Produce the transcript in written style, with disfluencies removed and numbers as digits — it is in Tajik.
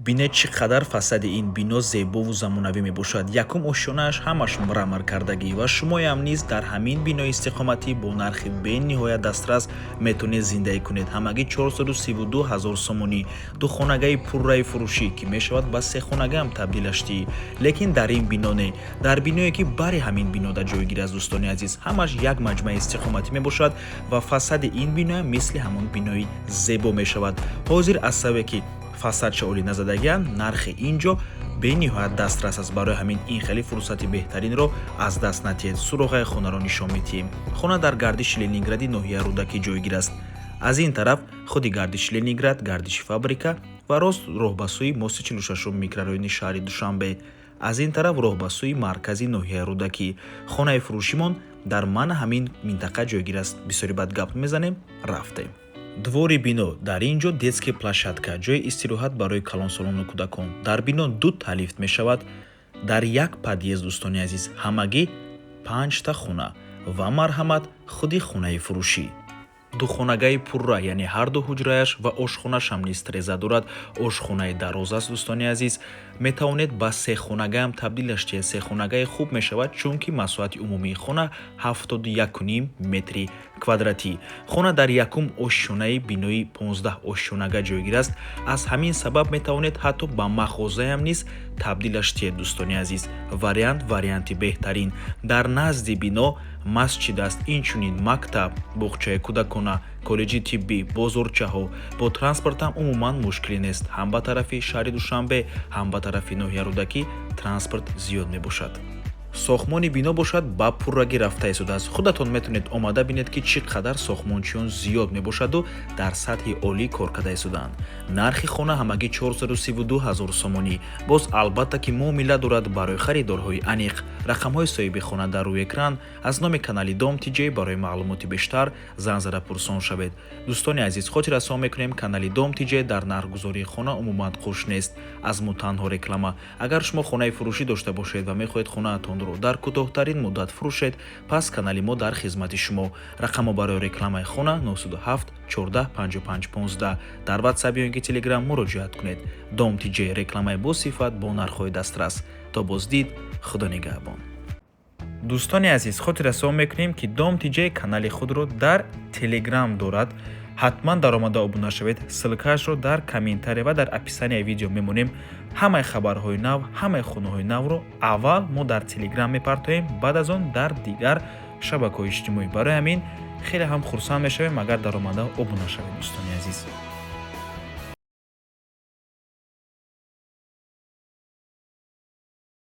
Бинед, чӣ қадар фасади ин бино зебову замонавӣ мебошад. Якум ошёнааш ҳамаш мрамор кардагӣ ва шумоям низ дар ҳамин бинои истиқоматӣ бо нархи бениҳоят дастрас метавонед зиндагӣ кунед. Ҳамагӣ 432 ҳазор сомонӣ. Духонагаи пурраи фурӯшӣ, ки мешавад ба сехонагаам табдилаш диҳӣ, лекин дар ин бино не, дар биное, ки бари ҳамин бинода ҷойгир аст. Дӯстони азиз, ҳамаш як маҷмӯаи истиқоматӣ мебошад ва фасади ин биноам мисли ҳамон бинои зебо мешавад. Ҳозир аз сабабе, ки фасадша олӣ назадагианд, нархи ин ҷо бениҳоят дастрас аст. Барои ҳамин ин хеле фурсати беҳтаринро аз даст натиҳед. Суроғаи хонаро нишон медиҳем. Хона дар гардиши Ленингради ноҳияи Рӯдакӣ ҷойгир аст. Аз ин тараф худи гардиши Ленинград, гардиши фабрика ва рост роҳ ба сӯи мости 46-ум микрорайони шаҳри Душанбе, аз ин тараф роҳ ба сӯи маркази ноҳияи Рӯдакӣ. Хонаи фурӯшимон дар мана ҳамин минтақа ҷойгир аст. Бисёри бад гап мезанем, рафтем. Двори бино: дар ин ҷо детский площадка, ҷои истироҳат барои калонсолону кӯдакон. Дар бино дута лифт мешавад. Дар як подъезд, дӯстони азиз, ҳамагӣ панҷта хона. Ва марҳамат, худи хонаи фурӯшӣ, духонагаи пурра, яъне ҳарду ҳуҷраяш ва ошхонашам низ треза дорад. Ошхонаи дароз аст, дӯстони азиз. Метавонед ба сехонагаам табдилаш диҳед. Сехонагаи хуб мешавад, чунки масоҳати умумии хона 71,5 метри квадратӣ. Хона дар якум ошёнаи бинои 15 ошёнага ҷойгир аст. Аз ҳамин сабаб метавонед ҳатто ба мағозаям низ табдилаш диҳед. Дӯстони азиз, вариант, варианти беҳтарин. Дар назди бино масҷид аст, инчунин мактаб, боғчаи кӯдакона, коллеҷи тиббӣ, бозорчаҳо. Бо транспортам умуман мушкиле нест. Ҳам ба тарафи шаҳри Душанбе, ҳам ба тарафи ноҳия Рӯдакӣ транспорт зиёд мебошад. Сохтмони бино бошад, ба пуррагӣ рафта истодааст. Худатон метавонед омада бинед, ки чӣ қадар сохтмончиён зиёд мебошаду дар сатҳи олӣ кор карда истодаанд. Нархи хона ҳамагӣ 432 ҳазор сомонӣ. Боз, албатта, ки муомила дорад. Барои харидорҳои аниқ рақамҳои соҳиби хона дар рӯи экран. Аз номи канали Дом ТиҷЕй барои маълумоти бештар занг зада пурсон шавед. Дӯстони азиз, хотиррасон мекунем, канали Дом ТиҷЕй дар нархгузории хона умуман қуш нест. Аз мо танҳо реклама. Агар шумо хонаи фурӯшӣ дошта бошед ва мехоҳед хонаатонро дар кӯтоҳтарин муддат фурӯшед, пас канали мо дар хизмати шумо. Рақамҳо барои рекламаи хона 907 14 55 15. Дар Ватсап ё ин ки Телеграм муроҷиат кунед. Дом ТиҷЕй: рекламаи босифат бо нархҳои дастрас. То боздид, Худо нигаҳбон. Дӯстони азиз, хотиррасон мекунем, ки Дом ТиҷЕй канали худро дар Телеграм дорад. Ҳатман даромада обуна шавед. Ссылкаашро дар комментария ва дар описанияи видео мемонем. Ҳамаи хабарҳои нав, ҳамаи хонаҳои навро аввал мо дар Телеграм мепартоем, баъд аз он дар дигар шабакаҳои иҷтимоӣ. Барои ҳамин хеле ҳам хурсанд мешавем, агар даромада обуна шавед, дӯстони азиз.